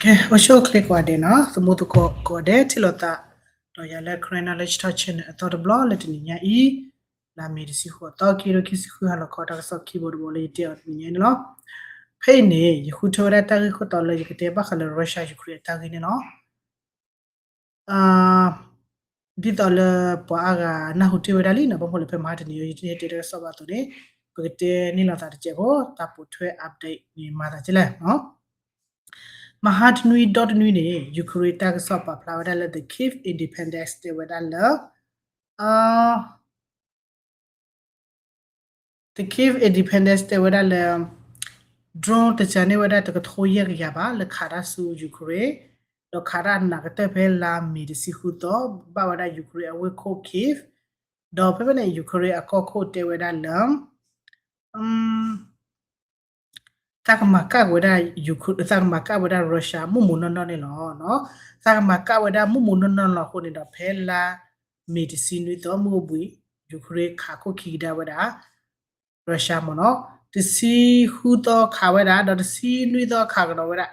အိၣ်ဆူၣ်အိၣ်ချ့ကိးဂၤဒဲးနီၤ, သမူသကိးကိးဂၤဒဲး ထံၣ်လိာ်သးဒီးယၤလၢ Karen Knowledge Talk Channel အသီတဘျီလၢတနံၤညါအံၤ, လါမ့ၤတဆံဃိးသီ ခံကထိခံဆံဃု ဟါလီၤခီတၢ်ကစီၣ်ခံဘိတဘိလၢယတဲအီၤတနံၤညါအံၤန့ၣ်လီၤ. ဖဲအံၤန့ၣ် ယဃုထၢဝဲဒၣ်တၢ်ဂ့ၢ်ခိၣ်တီလၢယကတဲဘၣ်ဃးလၢ Russia Ukraine အတၢ်ဂ့ၢ်န့ၣ်လီၤ. ဒ်သိးလၢပှၤအါဂၤနၢ်ဟူတ့ၢ်ဝဲဒၣ်လံနီၤ, ဘၣ်မနုၤလၢဖဲမဟါတနံၤအံၤ ယတဟဲတဲတၢ်ကစီၣ်ဘၣ်အသိးန့ၣ်, ပကတဲန့ၢ်လိာ်သးတစဲးဖိ, တၢ်ပိာ်ထွဲ update န့ၣ် မၤသးကလဲၣ်. မဟါတနွံဒီတနွံန့ၣ် Ukraine တၢ်ကစီၣ်ပာ်ဖျါဝဲဒၣ်လၢ The Kyiv Independent တဲဝဲဒၣ်လၢ The Kyiv Independent တဲဝဲဒၣ်လၢ drone တစှၤန့ၢ်ဝဲဒၣ်တကထိယဲၢ်ကယၤဘၣ် လၢခးတၢ်ဆူ Ukraine, ဒီးခးတၢ်နာ်ကတၢၢ်ဖဲလါမ့ၤတဆံဃုသီ, ဘၣ်ဝဲဒၣ် Ukraine အဝ့ၢ်ခိၣ် Kyiv, ဒီးဖဲဖဲန့ၣ် Ukraine အကီၢ်ခိၣ်တဲဝဲဒၣ်လၢ သးကမၤကၣ်ဝဲဒၣ် Ukraine, သးကမၤကၣ်ဝဲဒၣ် Russia မူးမူးနီၢ်နီၢ်န့ၣ်လီၤ. သးကမၤကၣ်ဝဲဒၣ်မူးမူးနီၢ်နီၢ်လီၤအဃိန့ၣ်ဒီး ဖဲလါမ့ၤတဆံနွံသီမုၢ်အိၣ်ဘှံး Ukraine ခးခိၣ်ခံကဒါဝဲဒၣ် Russia မ့ၢ်နီၤ, တဆံဃုသီခးဝဲဒၣ် ဒီးတဆံနွံသီခးကဒီးဝဲဒၣ်,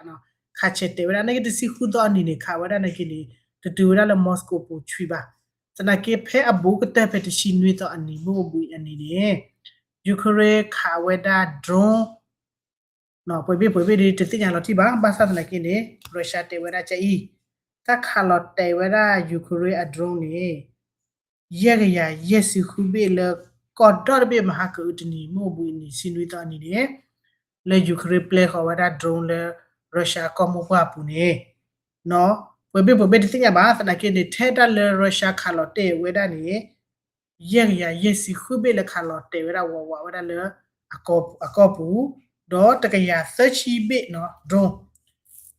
ခးဆဲးတဲာ်ဝဲဒၣ် နာ်က့တဆံဃုသီအနံၤန့ၣ် ခးဝဲဒၣ်နာ်က့န့ၣ် တတုၤဝဲဒၣ်လၢ Moscow ပူၤဆှံဘၣ်. သနာ်က့ဖဲအဘူးကတၢၢ်ဖဲတဆံနွံသီအနံၤ မုၢ်အိၣ်ဘှံးအနံၤန့ၣ် Ukraine ခးဝဲဒၣ် drone ပှဲၤဘ့ၣ်ပှဲၤဘ့ၣ်ဒ်တသ့ၣ်ညါလီၤတံၢ်ဘၣ်, ဘၣ်ဆၣ်သနာ်က့န့ၣ် Russia တဲဝဲဒၣ်ကအံၤ, တၢ်ခးလီၤတဲာ်ဝဲဒၣ် Ukraine အ drone န့ၣ် ယဲၢ်ကယၤယဲၢ်ဆံဃုဘ့ၣ်လၢကီၢ်ဒီတဘ့ၣ်မဟါကအုးတနံၤ မုၢ်အိၣ်ဘှံးနံၤ တဆံနွံသီအနံၤန့ၣ် လၢ Ukraine ပျဲဃီၤဝဲဒၣ် drone လၢ Russia ကီၢ်မိၢ်ပှၢ်အပူၤန့ၣ် ပှဲၤဘ့ၣ်ပှဲၤဘ့ၣ်တသ့ၣ်ညါဘၣ်, သနာ်က့န့ၣ် ထဲဒၣ်လၢ Russia ခးလီၤတဲာ်ဝဲဒၣ်န့ၣ် ယဲၢ်ကယၤယဲၢ်ဆံဃုဘ့ၣ်လၢခးလီၤတဲာ်ဝဲဒၣ်ဝးဝးဝဲဒၣ်လၢ အကီၢ်ပူၤ, ဒီးတကယၤသၢဆံဘ့ၣ်နီၤ drone,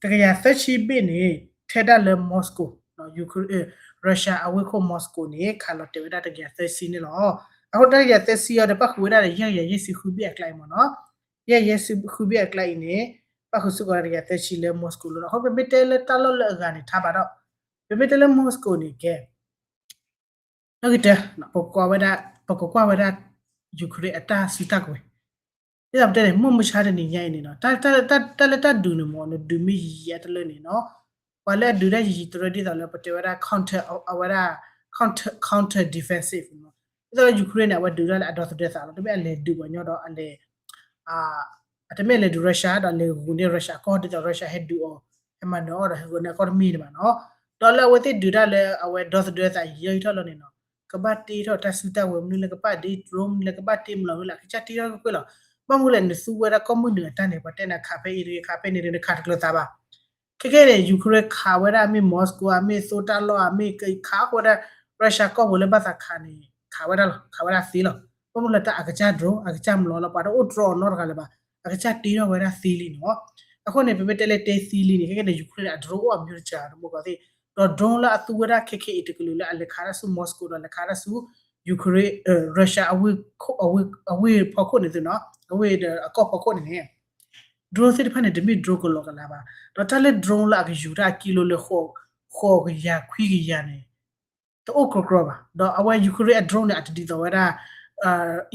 တကယၤသၢဆံဘ့ၣ်န့ၣ် ထဲဒၣ်လၢ Moscow, Russia အဝ့ၢ်ခိၣ် Moscow န့ၣ် ခးလီၤတဲာ်ဝဲဒၣ်တကယၤသၢဆံန့ၣ်လီၤ. အဃိတကယၤသၢဆံအံၤ ပၣ်ဃုာ်ဝဲဒၣ်ဒီးယဲၢ်ကယၤယဲၢ်ဆံဃုဘ့ၣ်အကျါအံၤမ့ၢ်နီၤ, ယဲၢ်ကယၤယဲၢ်ဆံဃုဘ့ၣ်အကျါအံၤန့ၣ် ပၣ်ဃုာ်စ့ၢ်ကီးဒီးတကယၤသၢဆံလၢ Moscow လီၤ. အဃိပမ့ၢ်တဲလၢတၢ်လီၢ်လၢအဂၤန့ၣ် ထါဘၣ်ဒီး ပမ့ၢ်တဲလၢ Moscow န့ၣ်ကဲ လၢကတၢၢ် ပကကွၢ်ဝဲဒၣ် ပကကွၢ်ဝဲဒၣ် Ukraine အတၢ်စုတၢ်ကဝဲၤ, ဒ်သိးပတဲန့ၣ် မုၢ်မဆါတနံၤညါအံၤန့ၣ်နီၤ တၢ်လၢတၢ်ဒုးန့ၣ်မ့ၢ် နဒုးမ့ၢ်ယံာ်ယံာ်တလၢန့ၣ်နီၤ, ပှၤလၢအဒုးတၢ်ယံာ်ယံာ်တရၢ ဒ်သိးလၢပတဲဝဲဒၣ် counter အဝဲဒၣ် counter counter defensive မ့ၢ်နီၤ, ဒ်သိးလၢ Ukraine န့ၣ် အဝဲဒုးတၢ်လၢအဒီသဒၢသးလီၤ, တမ့ၢ်အလဲၤဒုးပှၤညီဒီး အလဲၤ အတမ့ၢ်လဲၤဒုး Russia ဒီးလဲၤဂုာ်န့ၢ် Russia အကီၢ် ဒ်သိး Russia ဟဲဒုးအီၤ ဟဲမၤနၢၤအီၤဒီးဟဲဂုာ်န့ၢ်အကီၢ်တမ့ၢ်န့ၣ်ဘၣ်နီၤ, ဒီးလၢအဝဲသ့ၣ်ဒုးတၢ်လၢအဝဲဒီသဒၢသးယံာ်ယံာ်ထီၣ်လီၤန့ၣ်နီၤ, ကဘၣ်တ့ထီၣ်တၢ်စုတၢ်ဝဲၤမနုၤလဲၣ် ကဘၣ်တ့ drone မနုၤလဲၣ် ကဘၣ်တ့ drone မနုၤလဲၣ် အကစၢ်တ့ထီၣ်ကွ့ၢ်ကွ့ၢ်လီၤ, ဘၣ်မနုၤလဲၣ် နသူဝဲဒၣ်ကီၢ်မုၢ်နုာ်အတၢ်န့ၣ် ပှၤတဲနၤခးဖဲအံၤတဂ့ၤ ခးဖဲန့ၣ်တဂ့ၤ နခးတကျၢၤသးဘၣ် ခဲကဲန့ၣ် Ukraine ခးဝဲဒၣ်အမ့ၢ် Moscow အမ့ၢ်သိတၢ်လီၢ်အမ့ၢ် ခးဃီဝဲဒၣ် Russia ကီၢ်ပူၤလၢဘၣ်သးခးန့ၣ် ခးဝဲဒၣ်လီၤ ခးဝဲဒၣ်သ့လီၤ, ဘၣ်မနုၤလဲၣ်တၢ်အကစၢ် drone အကစၢ်မျိာ်လီၤ ပှၤတအိၣ်တြီအီၤနီတဂၤလၢၤဘၣ်, အကစၢ်တ့ထီၣ်ဝဲဒၣ်သ့လံနီၤ, အဃိန့ၣ် ပမ့ၢ်တဲလၢတ့သ့လံန့ၣ် ခဲကဲန့ၣ် Ukraine န့ၣ် အ drone အိၣ်အမျိုးတကာတမူကီသ့ၣ်, ဒီး drone လၢအသူဝဲဒၣ်ခဲခဲအံၤတကလုာ်လၢအလဲၤခးတၢ်ဆူ Moscow ဒီးလဲၤခးတၢ်ဆူ Ukraine Russia အဝ့ၢ်ဖီခိၣ်န့ၣ်သုနီၤ အဝ့ၢ်ဒီးအကီၢ်ဖီခိၣ်န့ၣ်န့ၣ် drone သ့ၣ်တဖၣ်န့ၣ် တမ့ၢ် drone ကလီကလးဘၣ်, ဒီးတၢ်လၢ drone လၢအကယူၤတၢ်အကံလိလၢ ဃိးကယၤခွံကယၤန့ၣ် တအိၣ်ကြီကြီဘၣ်, ဒီးအဝဲ Ukraine အ drone န့ၣ် အတဒ်သိးဝဲဒၣ်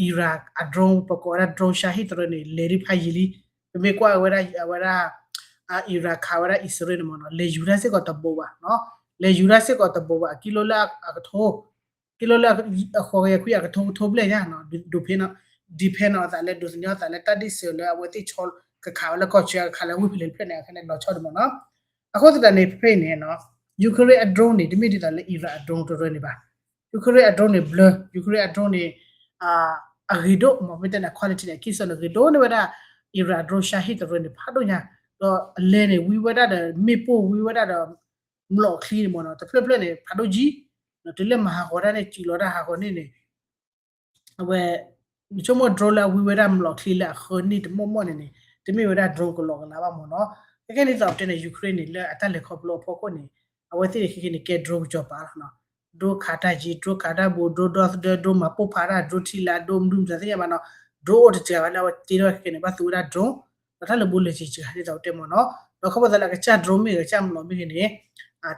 Iran အ drone ပကိးဝဲဒၣ် drone Shahed တရၢန့ၣ် လဲၤဒုးဖးယံာ်လံ, ပမ့ၢ်ကွၢ်ဝဲဒၣ်အဝဲဒၣ် Iran ခးဝဲဒၣ် Israel န့ၣ်မ့ၢ်နီၤ လဲၤယူၤတၢ်စ့ၢ်ကီးတဘိးဘၣ်, လဲၤယူၤတၢ်စ့ၢ်ကီးတဘိးဘၣ် ကံလိလၢအကထိ ကံလိလၢအဃိးကယၤခွံအကထိကထိဘျဲၣ်ညါ ဒိးဖဲနီၤ depend နီၤအသးလၢ ဒိးသန့ၤအသးလၢတၢ်ဒ့ၣ်စၢၤလၢအဝဲသ့ၣ်ဆီ ကခးဝဲလၢကီၢ်ဆၢ ကခးလၢဝ့ၢ်ဖဲလဲၣ်တဖျၢၣ်န့ၣ် အခဲန့ၣ်လီၤဆီဒ်မ့ၢ်နီၤ, အဃိသတးန့ၣ် ဖဲဖဲအံၤန့ၣ် Ukraine အ drone န့ၣ် တမ့ၢ်ဒ်သိးလၢ Iran အ drone တရၢန့ၣ်ဘၣ်, Ukraine အ drone န့ၣ် ဘျၢ Ukraine အ drone န့ၣ် အဂ့ၤဒိၣ်မ့ၢ် မ့ၢ်တဲန့ၣ် quality န့ၣ် အကံၢ်စၢန့ၣ် ဂ့ၤဒိၣ်န့ၢ်ဝဲဒၣ် Iran အ drone Shahed တရၢန့ၣ် ဖးဒိၣ်ညါ, ဒီးအလဲန့ၣ် ဝံဝဲဒၣ်ဒီး မ့ၣ်ပိၢ်ဝံဝဲဒၣ်ဒီး မျိာ်ချံန့ၣ်မ့ၢ်နီၤ တဖျၢၣ်ဖျၢၣ်န့ၣ် ဖးဒိၣ်ကံ, တုၤလၢမၤဟးဂီၤတၢ်န့ၣ် စူးလီၤတၢ်ဟးဂီၤန့ၣ်န့ၣ် အဝဲ နဆိကမိၣ် drone လၢအဝံဝဲဒၣ်မျိာ်ချံလၢအဃၢန့ၢ်တမီၢ်မီၢ်န့ၣ်န့ၣ် တမ့ၢ်ဝဲဒၣ် drone ကလီကလးဘၣ်မ့ၢ်နီၤ, ခဲကဲဒ်သိးပတဲန့ၣ် Ukraine န့ၣ် လၢအတၢ်လဲၤခီဖျိအဖီခိၣ်န့ၣ် အဝဲသ့ၣ်န့ၣ် ခဲကဲန့ၣ် ကဲ drone ကစီၤပၤလီၤနီၤ, drone ခးတၢ်ယံၤ drone ခးတၢ်ဘိး drone ဒီသဒၢ drone မၤပိၢ်ဖးတၢ် drone ထံလာ် drone မနုၤမတၤသ့ၣ်ညါဘၣ်နီၤ, drone အိၣ်တစှၤဘၣ်လၢအဝဲသ့ၣ်ဒီးခဲကဲန့ၣ် ဘၣ်သူဝဲဒၣ် drone ဒီးတၢ်လၢဘိလဲၤစှၤစှၤဒ်သိးပတဲမ့ၢ်နီၤ, ဒီးခီဖျိသးလၢအကစၢ် drone မ့ၢ်ဂ့ၤ ကစၢ်မျိာ်မ့ၢ်ဂ့ၤန့ၣ်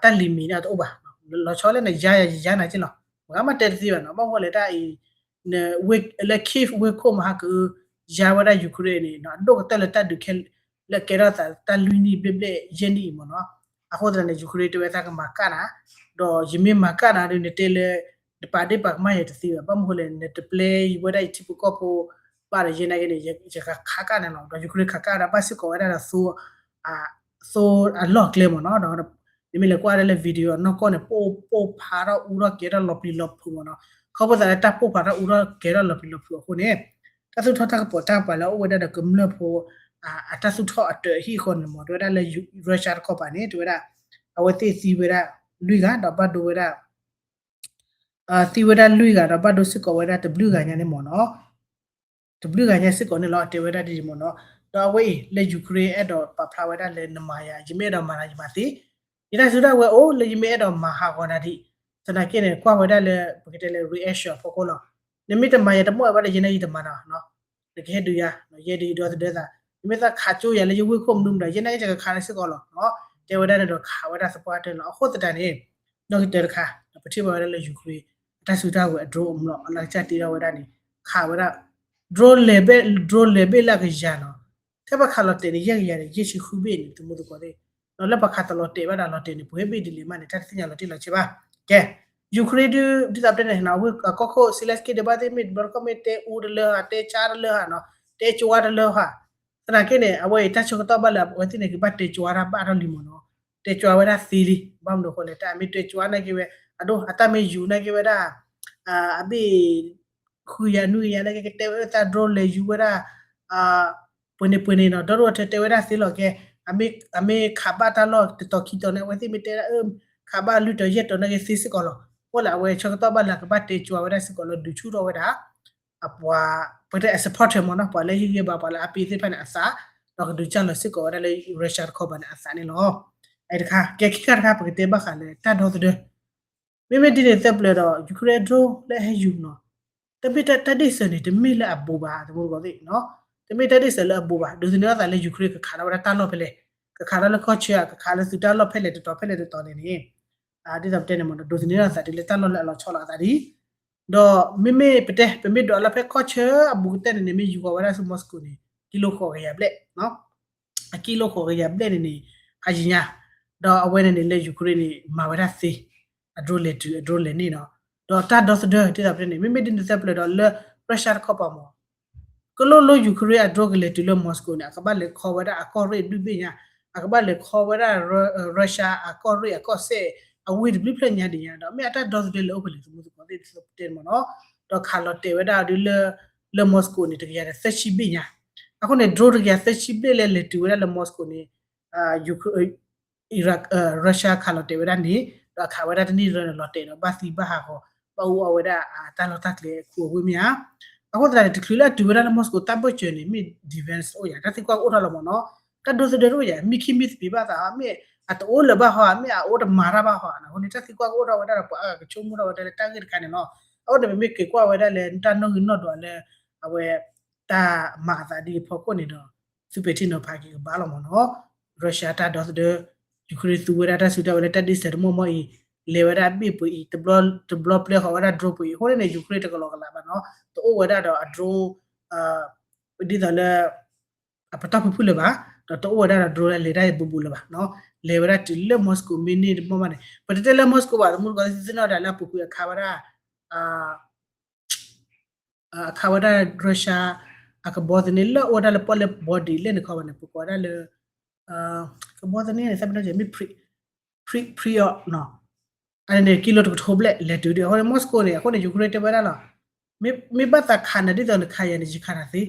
တၢ်လံၤမံၤန့ၣ်တအိၣ်ဘၣ်, လီၤဆီလၢနယါယၤ ယယါနၤက့လီၤ, ပှၤမ့ၢ်တဲတသ့ဘၣ်နီၤ, ဘၣ်ဃိလဲၣ်တၢ်အံၤ လၢ Kyiv ဝ့ၢ်ခိၣ်မဟါကအု ယါဝဲဒၣ် Ukraine န့ၣ် အဒိၣ်ကတၢၢ်လၢတၢ်ဒုးခဲ လၢကဲထီၣ်သးတၢ်လွံၢ်နံၣ်ဘျဲၣ်ဘျဲၣ်ယဲၢ်နံၣ်အံၤမ့ၢ်နီၤ. အဃိသတးန့ၣ် Ukraine တဲဝဲသးကမၤကၣ်နၤ, ဒီးယမ့ၢ်မၤကၣ်နၤဒီး နတဲလၢ နပာ်ဒ့ၣ်ပာ်ကမၣ်ယၤတသ့ဘၣ်, ဘၣ်မနုၤဃိလဲၣ် နတပျဲဝဲဒၣ်ယထံဖိကီၢ်ဖိဘၣ်ဒီး ယဲနာ်က့န့ၣ် ယကခးကၣ်နၤလီၤ. ဒီး Ukraine ခးကၣ်ဒီး ဘၣ်စ့ၢ်ကီးဝဲဒၣ်ဒီး သိ သိအလီၢ်ကျဲမ့ၢ်နီၤ. ဒီးနမ့ၢ်လဲၤကွၢ်ဝဲဒၣ်လၢ video နီၢ်ကီၢ်န့ၣ် ပိၢ်ပိၢ်ဖးထီၣ်အူထီၣ်ကဲထီၣ်လီၤပျံၤလီၤဖုးမ့ၢ်နီၤ. ခီဖျိသးလၢတၢ်ပိၢ်ဖးထီၣ်အူထီၣ်ကဲထီၣ်လီၤပျံၤလီၤဖုးအဃိန့ၣ် တၢ်သူၣ်ထီၣ်တၢ်ကပီၤတၢ်ကပၤလၢအအိၣ်ဝဲဒၣ်ဒီးကမျၢၢ်ဖိ အတၢ်သူၣ်ထီၣ်အတၢၢ်အဟံၣ်အဃိန့ၣ်မ့ၢ် တဲဝဲဒၣ်လၢ Russia တခီပၤန့ၣ် တဲဝဲဒၣ် အဝဲသ့ၣ်သံဝဲဒၣ်လွံၢ်ဂၤ ဒီးဘၣ်ဒိဝဲဒၣ် သံဝဲဒၣ်လွံၢ်ဂၤဒီးဘၣ်ဒိစ့ၢ်ကီးဝဲဒၣ်တဘျုးဂၤညါန့ၣ်မ့ၢ်နီၤ. တဘျုးဂၤညါစ့ၢ်ကီးန့ၣ်လီၤ တဲဝဲဒၣ်ဒ်န့ၣ်မ့ၢ်နီၤ. ဒီးအဝဲအံၤလၢ Ukraine အဲၣ်ဒိးပာ်ဖျါဝဲဒၣ်လၢနမၤယၤ ယမ့ၢ်အဲၣ်ဒိးမၤနၤယမၤသ့, ယတၢ်စုတၢ်ဝဲအိၣ်လၢယမ့ၢ်အဲၣ်ဒိးမၤဟးဂီၤနၤဒံး, သနာ်က့န့ၣ် ကွၢ်ဝဲဒၣ်လၢ ပကတဲလၢ reaction အဖီခိၣ်လီၤ. နမ့ၢ်တမၤယၤတမီၢ်ဘၣ်ဒီး ယဲန့ၣ်ယတမၤနၤနီၤ. နကဟဲဒုးယၤ ယဲဒုးယဒီသဒၢသး, နမ့ၢ်သးခးကၠိယၤလၢယဝ့ၢ်ခိၣ်မနုၤမတၤ ယဲနာ်က့ယကခးနၤစ့ၢ်ကီးလီၤ. တဲဝဲဒၣ်န့ၣ်ဒီးခးဝဲဒၣ်သပှၢ်တၢၢ်လီၤ. အဃိသတးန့ၣ် နီၢ်ကတၢၢ်တခါ ပထံၣ်ဘၣ်ဝဲဒၣ်လၢ Ukraine အတၢ်စုတၢ်ဝဲအ drone အမျိာ် အလၢကစၢ်တ့ထီၣ်ဝဲဒၣ်န့ၣ် ခးဝဲဒၣ် drone လဲၤဘ့ၣ် drone လဲၤဘ့ၣ်လၢအကယၤနီၤ. ထဲပှၤခးလီၤတဲာ်န့ၣ် ယဲၢ်ကယၤန့ၣ် ယဲၢ်ဆံဃုဘ့ၣ်န့ၣ် သမူသကိးသ့ၣ်, ဒီးလၢပှၤခးတလီၤတဲာ်ဘၣ်ဒီးလီၤတဲာ်န့ၣ် ပှဲၤဘ့ၣ်ဒ်လဲၣ်မးန့ၣ် တၢ်တသ့ၣ်ညါလီၤတံၢ်လီၤဆဲးဘၣ်. ကဲ Ukraine ဒုး ဒ်သိးပတဲန့ၣ်နီၤ အဝဲအကီၢ်ခိၣ် Zelensky ဒံးဘၣ်သ့ၣ်မ့ၢ်တဘျီတခီၣ်မ့ၢ်တဲအူတလၢဧါ တဲဆါတလၢဧါနီၤ တဲကဝါတလၢဧါ. သနာ်က့န့ၣ် အဝဲအံၤတၢ်ဆၢကတီၢ်ဘၣ်လၢအဝဲသ့ၣ်န့ၣ် ကဘၣ်တဲကဝါတၢ်ဘၣ်ထီၣ်လံမ့ၢ်နီၤ. တဲကဝါဝဲဒၣ်သ့လံ. ဘၣ်မနုၤအဃိလဲၣ် တၢ်အမ့ၢ်တဲကဝါနာ်က့ဝဲ အဒိ အတၢ်မ့ၢ်ယူၤနာ်က့ဝဲဒၣ် အဘ့ၣ် ဃုကယၤနွံကယၤနာ်က့ ကတဲဝဲဒၣ်သး drone လဲၤယူၤဝဲဒၣ် ပှဲၤန့ၣ်ပှဲၤန့ၣ်နီၤ ဒီးဒိၣ်ထဲတဲဝဲဒၣ်သ့လီၤကဲ, အမ့ၢ်ခးဘၣ်တၢ်လီၢ်တတီၤခံတီၤန့ၣ် အဝဲသ့ၣ်မ့ၢ်တဲဒၣ် ခးဘၣ်လွံၢ်တီၤယဲၢ်တီၤနာ်က့သ့စ့ၢ်ကီးလီၤ. အဃိလၢအဝဲဆၢကတီၢ်ဘၣ်လၢကဘၣ်တဲကဝါဝဲဒၣ်စ့ၢ်ကီးလၢဒုးဆူၣ်ထီၣ်ဝဲဒၣ် အပှၤ ပတဲအ supporter မ့ၢ်နီၤ ပှၤလၢဟ့ၣ်ဂံၢ်ဘါ ပှၤလၢအပ့ၤသ့ၣ်တဖၣ်န့ၣ်အသး, ဒီးကဒုးကၢ်လီၤစ့ၢ်ကီးဝဲဒၣ်လၢ Russia တခီပၤန့ၣ်အသးန့ၣ်လီၤ. အတခါ ကဲခံခါတခါ ပကတဲဘၣ်ဃးလၢတၢ်ဒီသဒၢ မ့မ့ၢ်ဒ်န့ၣ်သၢပျၢၤဒီး Ukraine drone လၢအဟဲယူၤနီၤ တမ့ၢ်တၢ်ဒ့ၣ်စၢၤန့ၣ် တမ့ၢ်လၢအဘူးဘၣ် သမူသကိးသ့ၣ်နီၤ, တမ့ၢ်တၢ်ဒ့ၣ်စၢၤလၢအဘူးဘၣ် ဒိးသန့ၤထီၣ်သးလၢ Ukraine ကခးထီၣ်ဝဲဒၣ်တၢ်လီၢ်ဖဲလဲၣ်, ကခးထီၣ်လၢကီၢ်ဆၢဧါ ကခးလၢသုးတၢ်လီၢ်ဖဲလဲၣ်တတီၤဖဲလဲၣ်တတီၤန့ၣ်န့ၣ် ဒ်သိးပတဲန့ၣ်မ့ၢ်ဒီး ဒိးသန့ၤထီၣ်သးဒ်လၢတၢ်လီၢ်လၢအလီၤဆီလီၤအသးဒ်, ဒီးမ့မ့ၢ်ပတဲ ပမ့ၢ်ဒိးလၢဖဲကီၢ်ဆၢအဘူးကတၢၢ်န့ၣ်န့ၣ် မ့ၢ်ယူၤဃီၤဝဲဒၣ်ဆူ Moscow န့ၣ် ကံလိဃိးကယၤဘျဲၣ် အကံလိဃိးကယၤဘျဲၣ်န့ၣ်န့ၣ် အယံၤညါ, ဒီးအဝဲန့ၣ်န့ၣ်လၢ Ukraine န့ၣ် မၤဝဲဒၣ်သ့, အ drone လဲၤတုၤ အ drone လဲၤန့ၣ်နီၤ, ဒီးတၢ်ဒီသဒၢ ဒ်သိးပတဲန့ၣ် မ့မ့ၢ်ဒ်န့ၣ်သၢပျၢၤဒီးလၢ Russia တခီပၤမ့ၢ် ကလိၣ်လိ Ukraine အ drone ကလဲၤတုၤလၢ Moscow န့ၣ် အကဘၣ်လဲၤခီဝဲဒၣ်အကီၢ်ရ့ၣ်ဒုၣ်ဘ့ၣ်ညါ, အကဘၣ်လဲၤခီဝဲဒၣ် Russia အကီၢ်ရ့ၣ်အကီၢ်စဲၣ် အဝ့ၢ်တဘျုးဖျၢၣ်ညါဒံးညါ, ဒီးမ့ၢ်အတၢ်ဒီသဒၢလဲၤအိၣ်ဖဲလဲၣ် သမူသကိးသ့ၣ်ဒ်သိးပတဲန့ၣ်မ့ၢ်နီၤ, ဒီးခးလီၤတဲာ်ဝဲဒၣ်ဒ်လၢ လၢ Moscow န့ၣ် တကယၤဒီးသၢဆံဘ့ၣ်ညါ, အဃိန့ၣ် drone တကယၤသၢဆံဘ့ၣ်လၢလဲၤတုၤဝဲဒၣ်လၢ Moscow န့ၣ် Russia ခးလီၤတဲာ်ဝဲဒၣ်န့ၣ် ဒီးအခးဝဲဒၣ်တန့ၢ်လၢန့ၣ် လီၤတဲာ်ဒီးဘၣ်သံဘၣ်ဟးဂီၤ ဘၣ်အူအီၣ်ဝဲဒၣ်အတၢ်လီၢ်တၢ်ကျဲခိၣ်အဝ့ၢ်မ့ၢ်ဧါ. အဃိသတးန့ၣ် တချုးလၢအတုၤဝဲဒၣ်လၢ Moscow တၢ်ဘၢၣ်စၢၤန့ၣ် မ့ၢ် defense အိၣ်ယၤ တၢ်သံကွၢ်ကအိၣ်ထီၣ်လီၤမ့ၢ်နီၤ, တၢ်ဒီသဒၢတအိၣ်ယၤ မ့ၢ်ခံမ့ၢ်သပ့ၤဘၣ်သးဟီ မ့ၢ်အတအိၣ်လၢၤဘၣ်ဟီ မ့ၢ်အအိၣ်တမၤတၢ်ဘၣ်ဟီန့ၣ် အဃိန့ၣ် တၢ်သံကွၢ်ကအိၣ်ထီၣ်ဝဲဒၣ်ဒီး ပှၤအါဂၤကဆိကမိၣ်ထီၣ်ဝဲဒၣ်လၢတၢ်ဂ့ၢ်တခါန့ၣ်လီၤ. အဃိန့ၣ် ပမ့ၢ်က့ၤကွၢ်ဝဲဒၣ်လၢတၢ်နီၣ်ဂံၢ်နီၣ်ဒွးလၢ အဝဲ တၢ်မၤအသးဒ်အံၤအဖီခိၣ်န့ၣ်ဒီး သုပဲာ်ထံနီၤဖးက့ၤကဘၣ်လီၤမ့ၢ်နီၤ, Russia တၢ်ဒီသဒၢ Ukraine သူဝဲဒၣ်တၢ်စုတၢ်ဝဲၤလၢတၢ်ဒ့ၣ်စၢၤတမီၢ်မီၢ်အံၤ, လဲၤဝဲဒၣ်အဘ့ၣ်ပှ့ၤအံၤ, တဘျီပျဲဃီၤဝဲဒၣ် drone ပှ့ၤအံၤ, အဃိန့ၣ်န့ၣ် Ukraine တကလီကလးဘၣ်နီၤ, တအိၣ်ဝဲဒၣ်ဒီးအ drone ဒ်သိးလၢ အပတီၢ်ဖုၣ်ဖုၣ်လၢၤဘၣ်, ဒီးတအိၣ်ဝဲဒၣ်ဒီး drone လၢလဲၤတၢ်အံၤဘူးဘူးလၢၤဘၣ်နီၤ, လဲၤဝဲဒၣ်တုၤလၢ Moscow မ့ၢ်န့ၢ်တမီၢ်မးန့ၣ် ပတတဲလၢ Moscow ဘၣ် သမူတကိးသ့ၣ်သ့ၣ်နီၣ်ဒၣ်လၢအပူၤကွံာ်အခးဝဲဒၣ် အခးဝဲဒၣ် Russia အကဘီသန့လၢအိၣ်ဝဲဒၣ်လၢပီၣ်လဲၣ် body လဲၣ်န့ၣ်ခီဘၣ်န့ၣ် ပကိးဝဲဒၣ်လၢ ကဘီသန့န့ၣ် သးပ့ၤနီၣ်မ့ၢ် Pri-, Priok နီၤ, အန့ၣ်န့ၣ် ကံလိတကထိဘျဲၣ် လဲၤတုၤဒံး အဃိန့ၣ် Moscow န့ၣ် အဃိန့ၣ် Ukraine တဲဝဲဒၣ်လီၤ, မ့ၢ် မ့ၢ်ဘၣ်သးခးနၤဒ်သိးနခးယၤန့ၣ် ယခးနၤသ့,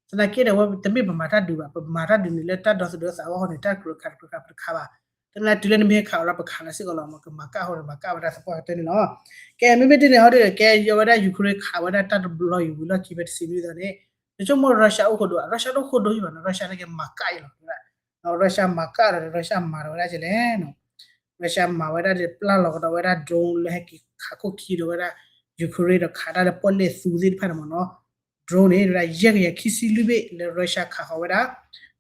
သနာ်က့ဒီး အဝဲတမ့ၢ်ပမၤတၢ်ဒုးဘၣ်, ပမၤတၢ်ဒုးန့ၣ်လၢတၢ်ဒီသဒၢသးအဂီၢ်န့ၣ် တၢ်ကြၢးခးတကြၢးခးပတခးဘၣ်, တနၤတုၤလၢနမ့ၢ်ဟဲခးအီၤဒီး ပခးနၤစ့ၢ်ကီးလီၤ, မ့ၢ်ကမၤကၣ်အဃိန့ၣ် မၤကၣ်ဝဲဒၣ်သပှၢ်ကတၢၢ်န့ၣ်လီၤ. ကဲ မ့မ့ၢ်ဒ်န့ၣ်ဟီဒ်န့ၣ် ကဲယီၤဝဲဒၣ် Ukraine ခးဝဲဒၣ်တၢ်တဘျီအံၤဝံၤလီၢ်ခံဖဲတဆံနွံသီန့ၣ်, နဆိကမိၣ် Russia အိၣ်ဃိဒိၣ်ဧါ, Russia တအိၣ်ဃိဒိၣ်ယံၤဘၣ်နီၤ, Russia န့ၣ်ကမၤကၣ်အံၤလီၤ, Russia မၤကၣ်ဒီး Russia မၤဒီးဝဲဒၣ်ကလဲၣ်နီၤ, Russia မၤဝဲဒၣ်ဒီး ပျၢ်လီၤကဒီးဝဲဒၣ် drone လၢဟဲက့ၤခးခိၣ်ခံဒီးဝဲဒၣ် Ukraine ဒီးခးတၢ်လၢပီၣ်လဲၣ်သူသ့ၣ်တဖၣ်န့ၣ်မ့ၢ်နီၤ, drone န့ၣ် ဝဲဒၣ်ယဲၢ်ကယၤခံဆံလွံၢ်ဘ့ၣ်လၢ Russia ခးဃီၤဝဲဒၣ်,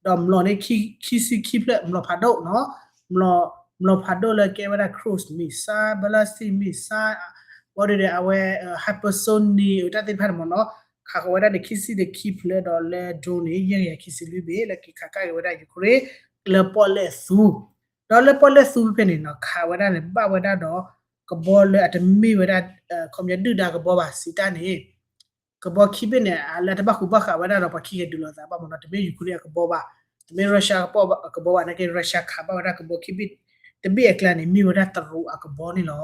ဒီးမျိာ်န့ၣ် ခံဆံခံဖျၢၣ် မျိာ်ဖးဒိၣ်နီၤ, မျိာ်ဖးဒိၣ်လၢကဲဝဲဒၣ် cruise missile, ballistic missile, ဘၣ်ဒီးအဝဲ hypersonic တၢ်သ့ၣ်တဖၣ်န့ၣ်မ့ၢ်နီၤ, ခးဃီၤဝဲဒၣ်န့ၣ် ခံဆံဒီးခံဖျၢၣ်ဒီးလၢ drone န့ၣ် ယဲၢ်ကယၤခံဆံလွံၢ်ဘ့ၣ် လၢက့ၤခးကၣ်က့ၤဝဲဒၣ် Ukraine လၢပီၣ်လဲၣ်သူ, ဒီးလၢပီၣ်လဲၣ်သူဖဲန့ၣ်နီၤ ခးဝဲဒၣ်န့ၣ် ဘၣ်ဝဲဒၣ်ဒီး ကဘီလၢအတမ့ၢ်ဝဲဒၣ် ခီပညီဒုၣ်ဒါကဘီဘၣ် စံးတၢ်န့ၣ် ကဘီခံဘ့ၣ်န့ၣ် လၢတဘၣ်ဃူဘၣ်ဃးဝဲဒၣ်ဒီးပှၤခံဂၤဒုးလိာ်သးဘၣ်မ့ၢ်နီၤ, တမ့ၢ် Ukraine အကဘီဘၣ်, တမ့ၢ် Russia အကဘီဘၣ်, နာ်က့ Russia ခးဘၣ်ဝဲဒၣ်ကဘီခံဘ့ၣ်, တဘ့ၣ်အကျါန့ၣ် မ့ၢ်ဝဲဒၣ်တရူးအကဘီန့ၣ်လီၤ.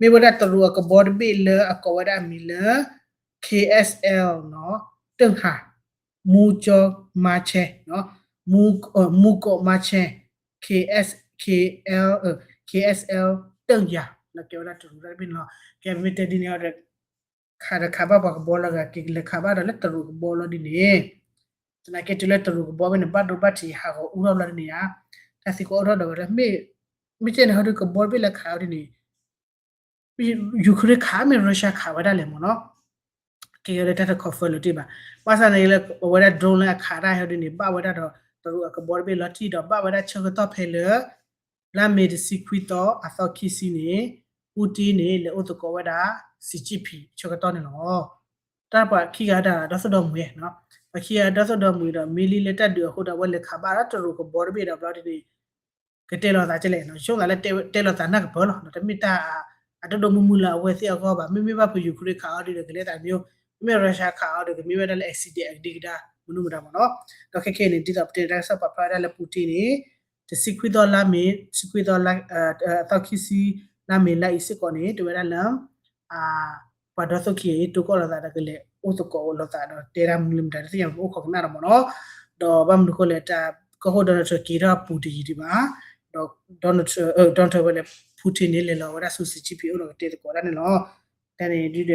မ့ၢ်ဝဲဒၣ်တရူးအကဘီတဘ့ၣ်လၢအကိးဝဲဒၣ်အမံၤလၢ KSL နီၤ, တၢၢ်ဟၣ်, မူကၠီမါဆဲ, မူကီးမါဆဲ, KSKL, KSL တၢၢ်ယၤ လၢကဲဝဲဒၣ်တရူးတၢ်တဘ့ၣ်န့ၣ်လီၤ. ကဲမ့ၢ်တဲဒ်န့ၣ်ဒီး ခးဒီးခးဘၣ်ပှၤကဘီလၢဂၤ ကလဲၤခးဘၣ်ဒီးလၢတရူးကဘီလီၤဒ်န့ၣ်, သနာ်က့တုၤလၢတရူးကဘီဖဲန့ၣ် ဘၣ်ဒိဘၣ်ထံးဟးဂီၤအူထီၣ်ဘျီဒ်န့ၣ်ဧါ, တၢ်သံကွၢ်အိၣ်ထီၣ်ဒီးဝဲဒၣ် မ့ၢ် မ့ၢ်ကဲန့ၣ်ဟီဒုးကဘီတဘ့ၣ်လၢခးအီၤဒ်န့ၣ် Ukraine ခးမ့ၢ် Russia ခးဝဲဒၣ်လဲၣ်မ့ၢ်နီၤ, ကဲလၢတၢ်တ confirm လၢၤတ့ၢ်ဘၣ်. ဘၣ်ဆၣ်န့ၣ်လၢအဝဲဒၣ် drone လၢအခးတၢ်ဟီဒ်န့ၣ် ဘၣ်ဝဲဒၣ်ဒီးတရူးအကဘီတဘ့ၣ်လီၤတံၢ်ဒီး ဘၣ်ဝဲဒၣ်ဆၢကတီၢ်ဖဲလၢ လါမ့ၤတဆံခွံသီ အသီခံဆံန့ၣ် Putin န့ၣ် လဲၤအိၣ်သကိးဝဲဒၣ် Xi Jinping ဆၢကတီၢ်န့ၣ်လီၤ. တၢ်ပှၤခံဂၤဒၣ်ဒီသဒၢမုၢ်, ပှၤခံဂၤဒီသဒၢမုၢ်ဒီး မ့ၢ်လံလၢတၢ်ဒုးအဃိဒီး အဝဲလဲၤခးဘၣ်ဒီးတရူးကဘီတဘ့ၣ်ဒီးဘျီဒ်န့ၣ် ကတဲလီၤသးကလဲၣ်, ဆိသးလၢတဲလီၤသးနၢ်ကပၢၤလီၤ, တမ့ၢ်တၢ်အဒိၣ်ဒိၣ်မုၢ်မုၢ်လၢအဝဲသ့ၣ်အဂီၢ်ဘၣ်. မ့မ့ၢ်ဘၣ်ဖုး Ukraine ခးအီၤဒ်ဒီး ကလဲၤသးတမံၤ, မ့မ့ၢ် Russia ခးအီၤဒီး ကမ့ၢ်ဝဲဒၣ်လၢ accident အကဒံကဒါ မနုၤမတၤမ့ၢ်နီၤ. ဒီးခဲခဲအံၤန့ၣ် ဒ်သိးပတဲန့ၣ် တၢ်ကစီၣ်ပာ်ဖျါဝဲဒၣ်လၢ Putin န့ၣ် တဆံခွံသီလါမ့ၤ တဆံခွံသီ အသီခံဆံ လါမ့ၤလါအံၤစ့ၢ်ကီးန့ၣ် တဲဝဲဒၣ်လၢ ပှၤဒီသဒၢခံဂၤအံၤ တိၢ်ကီၢ်လိာ်သးဒီးကလဲၤအိၣ်သကိးလိာ်သးဒီးတဲဒၣ်မနုၤမတၤတသ့ၣ်ညါ ပအိၣ်ခိးကနၣ်ဒီးမ့ၢ်နီၤ. ဒီးဘၣ်မနုၤဃိလဲၣ် တၢ်ကီၢ်ခိၣ် Donald Trump က့ၤထီၣ်အပူၤတယံၤဒံးဘၣ်, ဒီး Donald Trump ဒီးဝဲလၢ Putin န့ၣ် လဲၤလီၤဝဲဒၣ်ဆူ Xi Jinping အအိၣ်ဒီးကတဲသကိးဒၣ်န့ၣ်လီၤ. တၢ်န့ၣ်ဒ်ဒီး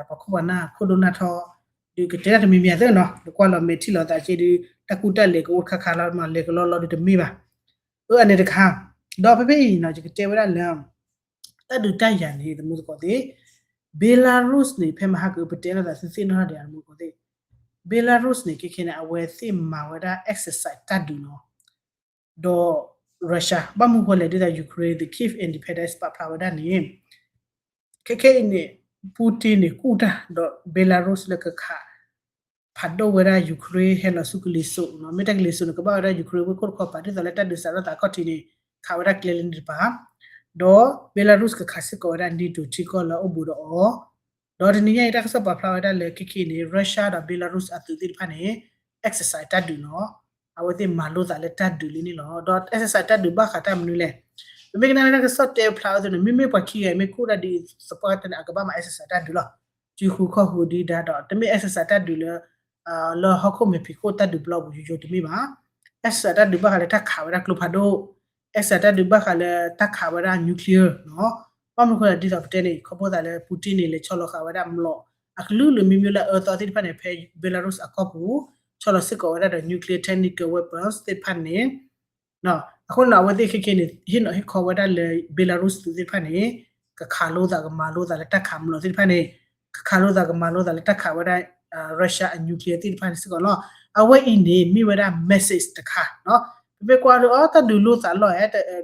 ပှၤခိၣ်ပှၤနၢ်ခိၣ်ဒိၣ်နၢ်ထီ ဒုးကတဲတၢ်တမံၤမံၤသ့ၣ်နီၤ, ဒီးကွၢ်လီၤမဲာ်ထံလီၤသးက့ဒုး တၢ်ကူတၢ်လဲၤကအိၣ်တခါခါလီၤ မ့ၢ်လဲၤကလီလီၤဒုးတမ့ၢ်ဘၣ်. အၢ အန့ၣ်တခါ, ဒီးဖဲဖဲအံၤနီၤ ယကတဲဝဲဒၣ်လၢ တၢ်ဒုးတၢ်ယၤန့ၣ် သမူသကိးသ့ၣ်, Belarus န့ၣ် ဖဲမဟါကပတဲလိာ်သးသုသ့ၣ်နီၣ်ထီၣ်ဒံး သမူသကိးသ့ၣ်, Belarus န့ၣ် ခဲခဲန့ၣ် အဝဲသ့ၣ်မၤဝဲဒၣ် exercise တၢ်ဒုးနီၤ, ဒီး Russia ဘၣ်မနုၤဃိလဲၣ် ဒ်သိး Ukraine သုး Kyiv Independence ပာ်ဖျါဝဲဒၣ်န့ၣ် ခဲခဲအံၤန့ၣ် Putin န့ၣ် ကူၣ်တၢ်ဒီး Belarus လၢကခး ဖးဒိၣ်ဝဲဒၣ် Ukraine ဟဲလီၤဆူကလံၤစိးနီၤ, မ့ၢ်တၢ်ကလံၤစိးန့ၣ် ကဘၣ်ဝဲဒၣ် Ukraine ဝ့ၢ်ခိၣ်တခီပၤ ဒ်သိးလၢတၢ်ဒုးစးထီၣ်သးခီၣ်ထံးန့ၣ် ခးဝဲဒၣ်ကျဲလၢန့ၣ်တပၤ, ဒီး Belarus ကခးစ့ၢ်ကီးဝဲဒၣ် NATO ထံကီၢ်လၢအအိၣ်ဘူးဒီးအီၤ, ဒီးတနံၤညါအံၤ တၢ်ကစီၣ်ပာ်ဖျါဝဲဒၣ်လၢ ခဲခဲအံၤန့ၣ် Russia ဒီး Belarus အသုးသ့ၣ်တဖၣ်န့ၣ် exercise တၢ်ဒုးနီၤ, အဝဲသ့ၣ်မၤလိသးလၢတၢ်ဒုးလံန့ၣ်လီၤ. ဒီး exercise တၢ်ဒုးဘၣ်ဃးတၢ်မနုၤလဲၣ်, ပမ့ၢ်ကနၣ်လၢတၢ်ကစီၣ်တဲဖျါဝဲသ့ၣ်န့ၣ် မ့မ့ၢ်ပှၤခံဂၤမ့ၢ်ကူၣ်တၢ်ဒ်အံၤသပှၢ်ကတၢၢ်န့ၣ် အကဘၣ်မၤ exercise တၢ်ဒုးလီၤ. စုဃုခီၣ်ဃုဒံးဒါဒီး တမ့ၢ် exercise တၢ်ဒုးလၢ လၢဟီၣ်ခိၣ်မဲာ်ဖံးခိၣ်တၢ်ဒုးပျီပူၤယိယိတမ့ၢ်ဘၣ်. exercise တၢ်ဒုးဘၣ်ဃးလၢတၢ်ခးဝဲဒၣ်ကျိဖးဒိၣ်, exercise တၢ်ဒုးဘၣ်ဃးလၢတၢ်ခးဝဲဒၣ် nuclear နီၤ. ဘၣ်မနုၤဃိလဲၣ် ဒ်သိးပတဲန့ၣ် ခီဖျိသးလၢ Putin န့ၣ် လဲၤဆီလီၤဃာ်ဝဲဒၣ်မျိာ် အကလုာ်လုာ်မံၤမံၤလၢအအၢသီသ့ၣ်တဖၣ်န့ၣ် ဖဲ Belarus အကီၢ်ပူၤ, ဆီလီၤစ့ၢ်ကီးဝဲဒၣ်ဒီး nuclear technical weapons သ့ၣ်တဖၣ်န့ၣ် အဃိန့ၣ် အဝဲသ့ၣ်ခဲခဲန့ၣ် ဟ့ၣ်နီၤဟ့ၣ်ခီဝဲဒၣ်လၢ Belarus သုးသ့ၣ်တဖၣ်န့ၣ် ကခးလိသးကမၤလိသးလၢတၢ်ခးမျိာ်သ့ၣ်တဖၣ်န့ၣ်, ကခးလိသးကမၤလိသးလၢတၢ်ခးဝဲဒၣ် Russia အ nuclear သ့ၣ်တဖၣ်န့ၣ်စ့ၢ်ကီးလီၤ. အဝဲအံၤန့ၣ် မ့ၢ်ဝဲဒၣ် message တခါနီၤ. ပမ့ၢ်ကွၢ်ဒီး အီ တၢ်ဒုးလိသးလီၤဧါ,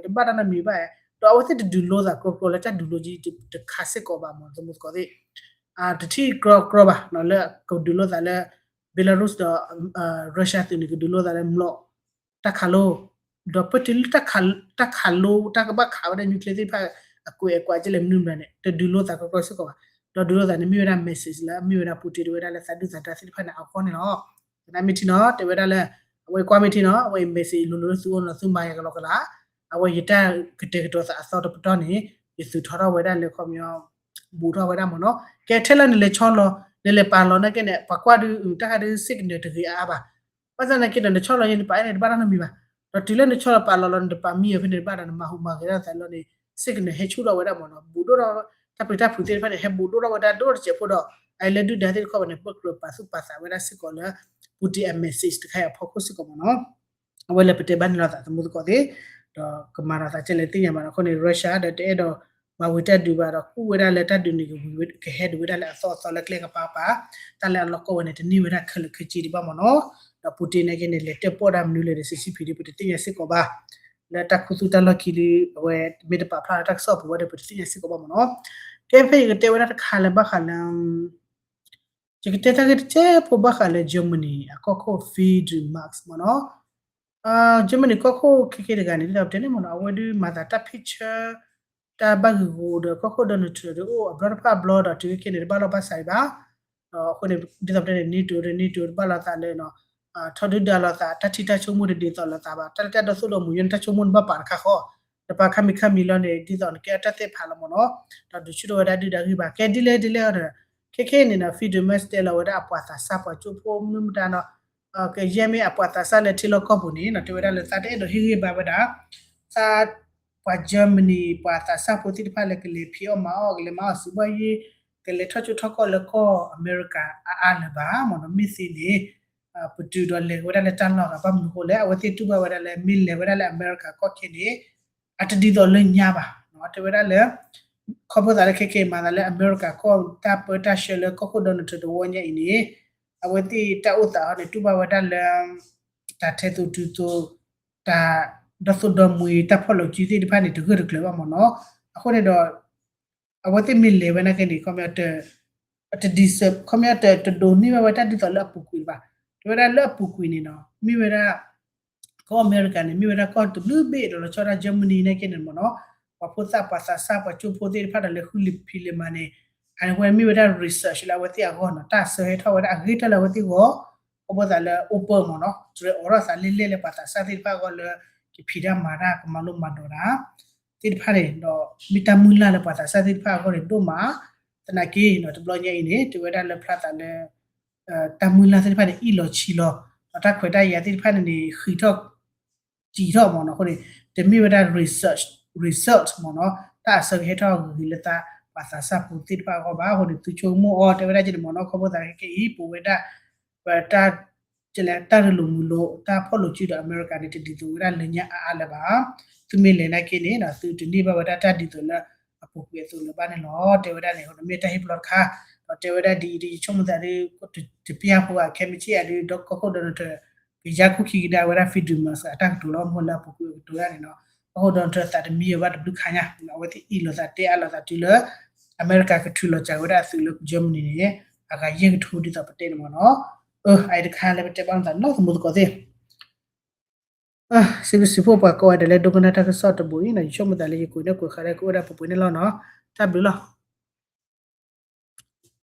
တဘၣ်တၢ်နီတမံၤဘၣ်ဧါ, ဒီးအဝဲသ့ၣ်တဒုးလိသးကြီကြီလၢတၢ်ဒုးလိက့ၤတခါစ့ၢ်ကီးဘၣ်မ့ၢ် သမူသကိးသ့ၣ် တထံၣ်ကြီကြီဘၣ်နီၤ လၢကဒုးလိသးလၢ Belarus ဒီး Russia သုးန့ၣ် ကဒုးလိသးလၢမျိာ် တၢ်ခးလိ, ဒီးပတုၤလၢ တၢ်ခးလိ တၢ်ကဘၣ်ခးဝဲဒၣ် nuclear သ့ၣ်တဖၣ် အကွဲးအကွးကလဲၣ်မနုၤမတၤန့ၣ် တဒုးလိသးကြီကြီစ့ၢ်ကီးဘၣ်. ဒီးဒုးလိသးန့ၣ် မ့ၢ်ဝဲဒၣ် message လၢ မ့ၢ်ဝဲဒၣ် Putin တဲဝဲဒၣ်လၢသးဒုၣ်သးဒါသ့ၣ်တဖၣ်န့ၣ် အဂီၢ်န့ၣ်လီၤ. သနာ်မ့ၢ်ထံနီၤ တဲဝဲဒၣ်လၢ အဝဲကွၢ်မ့ၢ်ထံနီၤ အဝဲအံၤ message လိၤလိၤလၢသုအိၣ်နီၤ သုမၤယၤကလီကလး, အဝဲယတၢ်ကတဲာ်ကတီၤသးအသီတပတီၢ်န့ၣ် ယသုးထီထီၣ်ဝဲဒၣ်လၢခီပညီ ဘူးထီၣ်ဝဲဒၣ်မ့ၢ်နီၤ. ကဲထဲလၢနလဲၤဆီလီၤ နလဲၤပာ်လီၤနာ်က့န့ၣ် ပှၤကွၢ်ဒုး တၢ်ခါဒုး signal တဂ့ၤအါအါဘၣ်. ဘၣ်ဆၣ်သနာ်က့ဒီး နဆီလီၤယဲ နပာ်အဲၣ်န့ၣ် တဘၣ်တၢ်နီတမံၤဘၣ်. ဒီးတုၤလၢနဆီလီၤပာ်လီၤလီၤ နတပာ်မံအီၤဖဲန့ၣ် တဘၣ်ဒီးနမၤဟူးမၤဂဲၤဒၣ်သးလီၤန့ၣ် signal ဟဲဆူၣ်ထီၣ်ဝဲဒၣ်မ့ၢ်နီၤ ဘူးဒိၣ်ထီၣ် တၢ်ပျံၤတၢ်ဖုးသ့ၣ်တဖၣ်န့ၣ် ဟဲဘူးဒိၣ်ထီၣ်ဝဲဒၣ်ဒိၣ်တစဲးဖိဒီး အလၢဒုၣ်ဒါသ့ၣ်တဖၣ်န့ၣ် ပကြၢးပာ်သူၣ်ပာ်သးဝဲဒၣ်စ့ၢ်ကီးလၢ Putin အ message တခါအံၤအဖီခိၣ်စ့ၢ်ကီးမ့ၢ်နီၤ. အဝဲလဲၤပတဲဘၣ်န့ၣ်လီၤသးသမူသကိးသ့ၣ်, ဒီးကမၤဒီးသးကဲလဲၣ်သ့ၣ်ညါဘၣ်ဒီး အဃိန့ၣ် Russia ဒီးတအဲၣ်ဒိး မၤဝံၤတၢ်ဒုးဘၣ်ဒီး ကူၣ်ဝဲဒၣ်လၢတၢ်ဒုးန့ၣ် ကဟဲဒုးဝဲဒၣ်လၢအသီအသီလၢကျဲကပၤပၤ, တၢ်လၢအလီၢ်ကီၢ်ဝဲန့ၣ် တန့ၢ်ဝဲဒၣ်ခဲလၢာ်ခဲဆ့ဒံးဘၣ်မ့ၢ်နီၤ. ဒီး Putin နာ်က့န့ၣ်လဲၤတဲာ်ပီၣ်ဒၣ်မနုၤလဲၣ်ဒီး Xi Jinping ဒ်ပတသ့ၣ်ညါစ့ၢ်ကီးဘၣ်, လၢတၢ်ခူသူၣ်တၢ်လီၢ်ခံလံ အဝဲမ့ၢ်တပာ်ဖျါလၢတၢ်ကစီၣ်ပူၤဝဲဒီး ပတသ့ၣ်ညါစ့ၢ်ကီးဘၣ်မ့ၢ်နီၤ. ကဲဖဲအံၤကတဲဝဲဒၣ်တခါလၢဘၣ်ဃးလၢ ယကတဲတၢ်ဂ့ၢ်တစဲးဖိဘၣ်ဃးလၢ Germany အကီၢ်ခိၣ် Friedrich Merz မ့ၢ်နီၤ. Germany ကီၢ်ခိၣ်ခဲခဲတဂၤန့ၣ် ဒ်သိးပတဲန့ၣ်မ့ၢ်နီၤ အဝဲဒုးမၤသးတၢ် picture တၢ်ဘၣ်ဂ့ၢ်ဂီၤဒီးကီၢ်ခိၣ် Donald Trump ဒုးအိၣ်အဘျီတဖၣ်အဘျီဒီးတုၤခဲခဲန့ၣ် တဘၣ်လိာ်ဘၣ်စးအံၤဘၣ်. အဃိန့ၣ် ဒ်သိးပတဲန့ၣ် NATO ဒီး NATO တဘၣ်လိာ်သးလၢ ထီဒုၣ်ဒါလိာ်သး တၢ်ထံၣ်တၢ်ဆိကမိၣ်တဒ်သိးလိာ်သးဘၣ် တၢ်လၢတၢ်ဒိသူၣ်ဒိးမုာ်ယိၣ်န့ၣ် တၢ်ဆိကမိၣ်န့ၣ်ဘၣ်ပာ်တခါဃီ တပာ်ခါမံၤခါမံၤလီၤန့ၣ် ဒ်သိးနကဲအတၢ်သ့ၣ်ဖးလီၤမ့ၢ်နီၤ. ဒီးဒုးဆူၣ်ထီၣ်ဝဲဒၣ်ဒုၣ်ဒါဂံၢ်ဘါ ကဲဒ်လဲၣ်ဒ်လဲၣ်ဒီး ခဲခဲန့ၣ်နီၤ Friedrich Merz တဲလီၤဝဲဒၣ်အပှၤသးစၢ်ပှၤကၠိဖိမနုၤမတၤနီၤ ကယဲၢ်မ့ၢ်အပှၤသးစၢ်လၢထံလီၢ်ကီၢ်ပူၤန့ၣ်နီၤ တဲဝဲဒၣ်လၢသးတအဲၣ်ဒိးဟ့ၣ်ဂံၢ်ဘါဝဲဒၣ် သး ပှၤ Germany ပှၤသးစၢ်ဖိသ့ၣ်တဖၣ်လၢကလဲၤဖံးအီၣ်မၤအီၣ် ကလဲၤမၤအီၣ်စုဘီယ့ ကလဲၤထီၣ်ကၠိထီၣ်ကီၢ်လၢကီၢ်အမဲရကၤအါအါလၢၤဘၣ်မ့ၢ်နီၤ. မ့ၢ်သ့န့ၣ် ပတုာ်ဒီးလဲၤဝဲဒၣ်လၢတၢ်လီၢ်ဂၤ ဘၣ်မနုၤဃိလဲၣ် အဝဲသ့ၣ်တူၢ်ဘၣ်ဝဲဒၣ်လၢ မ့ၢ်လဲၤဝဲဒၣ်လၢအမဲရကၤကီၢ်ခဲန့ၣ် အတဒ်သိးလၢညါဘၣ်. တဲဝဲဒၣ်လၢ ခီဖျိသးလၢခဲခဲမၤသးလၢအမဲရကၤကီၢ်တၢ်ပၢတၢ်ဆှၢလၢကီၢ်ခိၣ် Donald Trump တဝီညါအံၤန့ၣ် အဝဲသ့ၣ်တၢ်အိၣ်သးဟီန့ၣ် တူၢ်ဘၣ်ဝဲဒၣ်လၢ တၢ်ထဲသိးတုၤသိး တၢ်ဒီသူၣ်ဒီမှံၤ တၢ်ဖီၣ်လိာ်စုသ့ၣ်တဖၣ်န့ၣ် တဂၢၢ်တကျၢၤဘၣ်မ့ၢ်နီၤ. အဃိန့ၣ်ဒီး အဝဲသ့ၣ်မ့ၢ်လဲၤဝဲနာ်က့န့ၣ် ခီပညီ တဒ်သိး ခီပညီ တဒိးန့ၢ်ဘၣ်ဝဲတၢ်ဒ်သိးလၢအပူၤကွံာ်လၢၤဘၣ်. တဲဝဲဒၣ်လၢအပူၤကွံာ်န့ၣ်နီၤ မ့ၢ်ဝဲဒၣ် ကီၢ်အမဲရကၤန့ၣ် မ့ၢ်ဝဲဒၣ်ကီၢ်တဘျုးဘ့ၣ်ဒီးလီၤဆီဒၣ် Germany နာ်က့န့ၣ်မ့ၢ်နီၤ ပှၤဖိသၣ်ပှၤသးစၢ်ပှၤကၠိဖိသ့ၣ်တဖၣ်ဒီးလဲၤဃုလံာ်ဖံးလံာ်မၤန့ၣ် အဝဲမ့ၢ်ဝဲဒၣ် research လၢအဝဲသ့ၣ်အဂီၢ်နီၤ တၢ်အဆၢဟဲထီၣ်ဝဲဒၣ်အဂ့ၤတၢ်လၢအဝဲသ့ၣ်ဂီၢ် ခီဖျိသးလၢ open မ့ၢ်နီၤ တြဲၤအိးထီၣ်သးလဲၢ်လဲၢ်လၢပှၤသးစၢ်သ့ၣ်တဖၣ်အဂီၢ်လၢ ကဖံးတၢ်မၤတၢ်ကမၤလိမၤဒိးတၢ် သ့ၣ်တဖၣ်န့ၣ်ဒီး မ့ၢ်တၢ်မုၢ်လၢ်လၢပှၤသးစၢ်သ့ၣ်တဖၣ်အဂီၢ်န့ၣ်ဒိၣ်မး သနာ်က့နီၤ တဘျီညါအံၤန့ၣ် တဲဝဲဒၣ်လၢဖျါသးလၢ တၢ်မုၢ်လၢ်သ့ၣ်တဖၣ်န့ၣ် အ့ၣ်လီၤဆံးလီၤ ဒီးတၢ်ခွဲးတၢ်ယာ်သ့ၣ်တဖၣ်န့ၣ်န့ၣ် ဃံးထီၣ် တံာ်ထီၣ်မ့ၢ်နီၤ အဃိန့ၣ် တမ့ၢ်ဝဲဒၣ် research result မ့ၢ်နီၤ တၢ်အဆၢကဟဲထီၣ်ဂ့ၤလၢသး ပှၤသးစၢ်ဖိသ့ၣ်တဖၣ်အဂီၢ်ဘၣ် အဃိန့ၣ် သုဆိကမိၣ်အီၤ တဲဝဲဒၣ်က့န့ၣ်မ့ၢ်နီၤ ခီဖျိသးခဲခဲအံၤ ပဝဲဒၣ် ပတၢ် တၢ်ရ့လိာ်မုာ်လိာ် တၢ်ဖီၣ်လိာ်စုဒီးအမဲရကၤန့ၣ် တဒ်သိးဝဲဒၣ်လၢညါအါအါလၢၤဘၣ်. သုမ့ၢ်လဲၤနာ်က့န့ၣ် သုတန့ၢ်ဘၣ်ဝဲဒၣ်တၢ်ဒ်သိးလၢအပူၤကွံာ်အသိးလၢၤဘၣ်န့ၣ်လီၤ. တဲဝဲဒၣ်န့ၣ် မ့ၢ်တၢ်ဟ့ၣ်ပလီၢ်တခါ ဒီးတဲဝဲဒၣ်ဒ်အံၤဒ် ယဆိကမိၣ်သးဒ် တပျၢ်ဖိအခဲမုၢ်ဆ့ၣ်အဒုး ဒီးကီၢ်ခိၣ်ဒီးနထၢ ကယါခိၣ်ခံကဒါဝဲဒၣ် Friedrich Merz အတၢ်ကတိၤလီၤ မ့ၢ်လၢအပူၤကွံာ်အကတိၤဒၣ်န့ၣ်နီၤ ကီၢ်ခိၣ်ဒီးနထၢသးတမံဝဲဘၣ်တဘျုးခါညါ အဝဲသ့ၣ်အ့ၣ်လိာ်သးတဲအါလိာ်သးတုၤလၢ အမဲရကၤကထုးလီၤစှၤဝဲဒၣ်အသုးလၢ Germany န့ၣ် အဂၤယဲၢ်ကထိဒ်သိးပတဲန့ၣ်မ့ၢ်နီၤ အအံၤတခါလၢပတဲဘၣ်မသးနီၢ်သမူသကိးသ့ၣ် စံးဘျုးစံးဖှိၣ်ပှၤကိးဂၤဒဲးလၢဒိကနၣ်တၢ်ကစီၣ်တဘိအံၤနီၤ ယဆိကမိၣ်သးလၢယကွဲးန့ၢ်ကွဲးဃာ်လၢ ကအိၣ်ဒၣ်ပှဲၤပှဲၤန့ၣ်လီၤနီၤ တၢ်ဘျုးလီၤ.